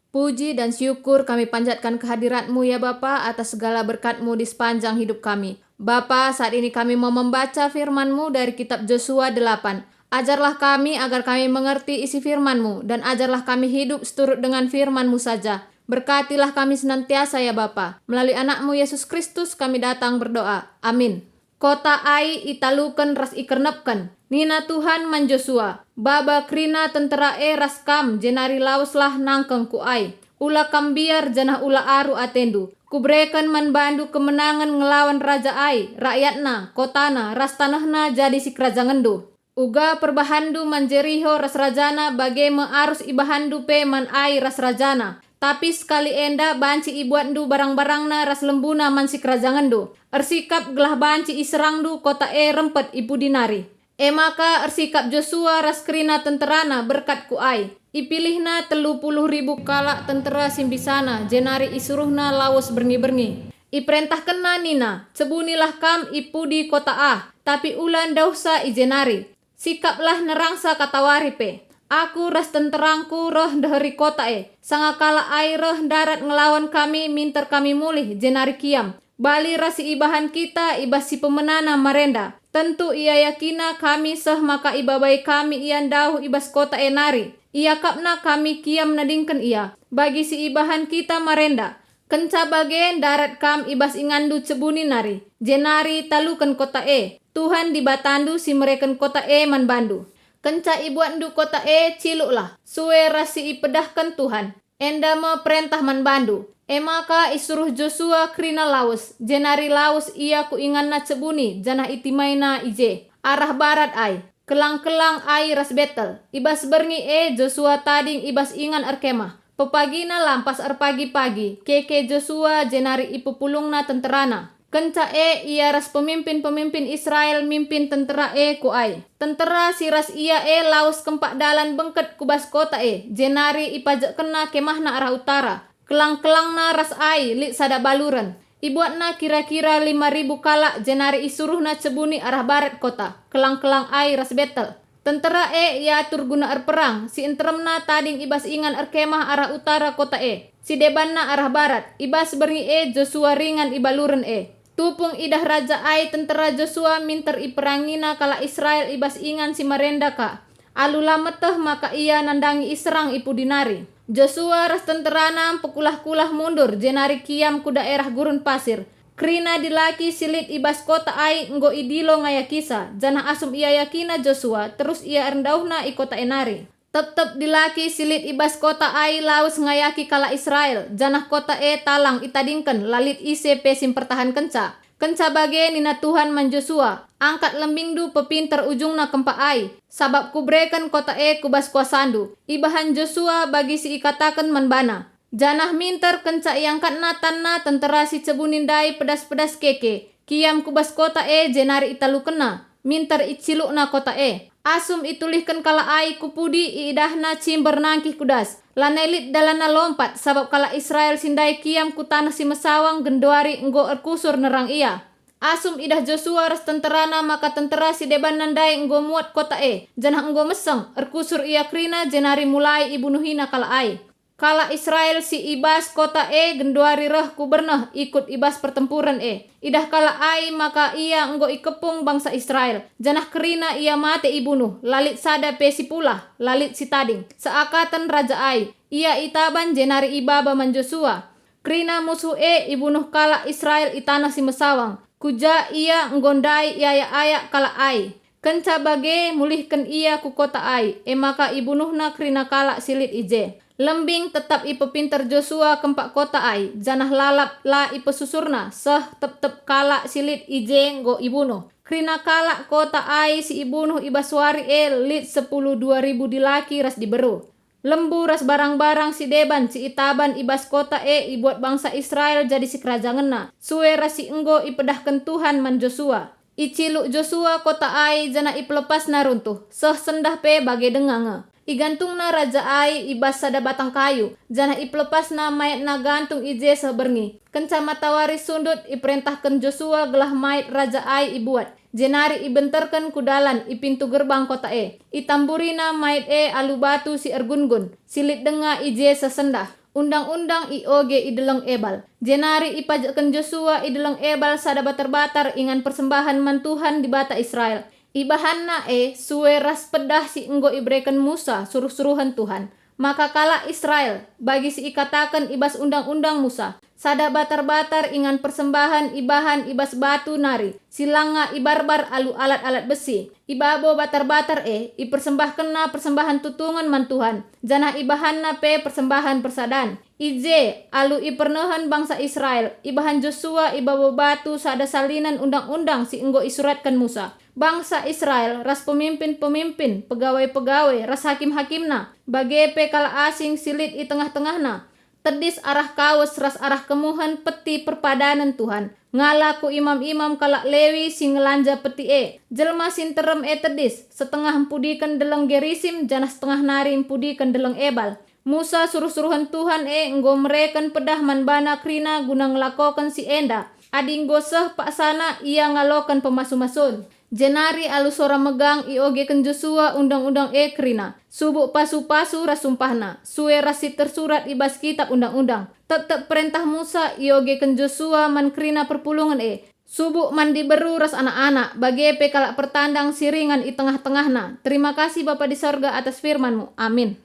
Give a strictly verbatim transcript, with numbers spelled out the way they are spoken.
Puji dan syukur kami panjatkan kehadirat-Mu, ya Bapa, atas segala berkat-Mu di sepanjang hidup kami. Bapa, saat ini kami mau membaca firman-Mu dari kitab Josua delapan. Ajarlah kami agar kami mengerti isi firman-Mu, dan ajarlah kami hidup seturut dengan firman-Mu saja. Berkatilah kami senantiasa, ya Bapa. Melalui Anak-Mu, Yesus Kristus, kami datang berdoa. Amin. Kota Ai italuken ras ikernepken. Nina Tuhan man Josua, "Baba kerina tentera e ras kam, jenari laweslah nangkeng ku Ai. Ula kam mbiar janah ula aru atendu. Kubereken man bandu kemenangen ngelawan raja Ai, rakyatna, kotana, ras tanehna jadi sikerajangenndu. Uga perbahanndu man Jeriho ras rajana bage me arus ibahanndu pe man Ai ras rajana. Tapi sekali enda banci ibuatndu barang-barangna ras lembuna man sikerajangenndu. Ersikap gelah banci iserangndu kota e rempet i pudi nari." E maka ersikap Josua ras kerina tenterana berkat ku Ai. Ipilihna telu puluh ribu kalak tentera si mbisana, jenari isuruhna lawes berngi-berngi. Iperentahkenna nina, "Cebunilah kam i pudi kota ah, tapi ula ndauhsa i je nari. Sikaplah nerangsa katawari pe. Aku ras tenterangku reh ndeheri kota e. Sanga kalak Ai reh ndarat ngelawan kami minter kami mulih jenari kiam. Bali ras si ibahan kita i bas si pemenana marenda. Tentu iayakina kami seh maka ibabai kami ia ndauh i bas kota e nari. Iakapna kami kiam nadingken ia. Bagi si ibahan kita marenda. Kenca bage ndarat kam i bas inganndu cebuni nari, jenari taluken kota e. Tuhan Dibatandu si mereken kota e man bandu. Kenca ibuatndu kota e, ciluklah, sue ras si ipedahken Tuhan. Enda me perentah man bandu." E maka isuruh Josua kerina lawes, jenari lawes ia ku inganna cebuni janah itimaina i je, arah barat Ai, kelang-kelang Ai ras Betel. I bas berngi e Josua tading i bas ingan erkemah. Pepagina lampas erpagi-pagi, keke Josua jenari ipepulungna tenterana. Kenca e ia ras pemimpin-pemimpin Israel mimpin tentera e ku Ai. Tentera si ras ia e lawes kempak dalan bengket ku bas kota e, jenari ipajekkenna kemahna arah utara. Kelang-kelangna ras Ai lit sada baluren. Ibuatna kira-kira lima ribu kalak, jenari isuruhna cebuni arah barat kota, kelang-kelang Ai ras Betel. Tentera e iatur guna erperang, si nteremna tading i bas ingan erkemah arah utara kota e, si debanna arah barat. I bas berngi e Josua ringan i baluren e. Tupung idah raja Ai tentera Josua minter iperangina kalak Israel i bas ingan si marenda ka. Alu la meteh maka ia nandangi iserang i pudi nari. Josua ras tenterana mpekulah-kulah mundur jenari kiam ku daerah gurun pasir. Kerina dilaki si lit i bas kota Ai enggo idilo ngayakisa, janah asum iayakina Josua, terus ia erndauhna i kota e nari. Tep-tep dilaki si lit i bas kota Ai lawes ngayaki kalak Israel, janah kota e talang itadingken, la lit ise pe si mpertahankenca. Kenca bage nina Tuhan man Josua, "Angkat lembingndu pepinter ujungna kempak Ai, sabap Kubereken kota e ku bas kuasandu." Ibahan Josua bagi si ikataken man bana. Janah minter kenca iangkatna tanna tentera si cebuni ndai pedas-pedas keke, kiam ku bas kota e jenari italukenna, minter icilukna kota e. Asum itulihken kalak Ai ku pudi iidahna cimber nangkih ku das, lanai lit dalanna lompat, sabap kalak Israel si ndai kiam ku taneh si mesawang genduari enggo erkusur nerang ia. Asum idah Josua ras tenterana maka tentera si debanna ndai enggo muat kota e, janah enggo meseng, erkusur ia kerina jenari mulai ibunuhina kalak Ai. Kalak Israel si i bas kota e genduari reh ku berneh ikut i bas pertempuren e. Idah kalak Ai maka ia enggo ikepung bangsa Israel, janah kerina ia mate ibunuh, la lit sada pe si pulah, la lit si tading. Seakaten raja Ai, ia itaban jenari ibaba man Josua. Kerina musuh e ibunuh kalak Israel i taneh si mesawang, ku ja ia enggo ndai iayak-ayak kalak Ai. Kenca bage mulihken ia ku kota Ai, e maka ibunuhna kerina kalak si lit i je. Lembing tetap ipepinter Josua kempak kota Ai, janah lalap la ipesusurna, seh tep-tep kalak si lit i je enggo ibunuh. Kerina kalak kota Ai si ibunuh i bas wari e lit sepuluh dua ribu dilaki ras diberu. Lembu ras barang-barang si deban si itaban i bas kota e ibuat bangsa Israel jadi sikerajangenna, sue ras si enggo ipedahken Tuhan man Josua. Iciluk Josua kota Ai janah ipelepasna runtuh, seh sendah pe bage denga nge. Igantungna raja Ai i bas sada batang kayu, janah ipelepasna maitna gantung i je seh berngi. Kenca matawari sundut, iperentahken Josua gelah mait raja Ai ibuat. Jenari ibenterken ku dalan i pintu gerbang kota e. Itamburina mait e alu batu si ergun-gun, si lit denga i je seh sendah. Undang-undang ioge i Deleng Ebal. Jenari ipajekken Josua i Deleng Ebal sada batar-batar ingan persembahen man Tuhan Dibata Israel. Ibahanna e sue ras pedah si enggo ibereken Musa suruh-suruhen Tuhan, maka kalak Israel, bagi si ikataken i bas Undang-undang Musa, sada batar-batar ingan persembahen ibahan i bas batu nari, si langa ibarbar alu alat-alat besi. I babo batar-batar e ipersembahkenna persembahen tutungen man Tuhan, janah ibahanna pe persembahen persadan. I je, alu ipernehen bangsa Israel, ibahan Josua i babo batu sada salinen Undang-undang si enggo isuratken Musa. Bangsa Israel ras pemimpin-pemimpin, pegawai-pegawai ras hakim-hakimna, bage pe kalak asing si lit i tengah-tengahna, tedis arah kawes ras arah kemuhen Peti Perpadanen Tuhan. Ngala ku imam-imam kalak Lewi si ngelanja peti e. Jelma si nterem e tedis, setengah mpudiken Deleng Gerisim janah setengah nari mpudiken Deleng Ebal. Musa suruh-suruhen Tuhan e enggo mereken pedah man bana kerina guna ngelakoken si enda. Adi enggo seh paksana ia ngaloken pemasu-masun. Jenari alu sora megang iogeken Josua Undang-undang e kerina, subuk pasu-pasu ras sumpahna, sue ras si tersurat i bas Kitap Undang-undang. Tep-tep perentah Musa iogeken Josua man kerina perpulungen e, subuk man diberu ras anak-anak, bage pe kalak pertandang si ringan i tengah-tengahna. Terima kasih, Bapa di sorga, atas firman-Mu. Amin.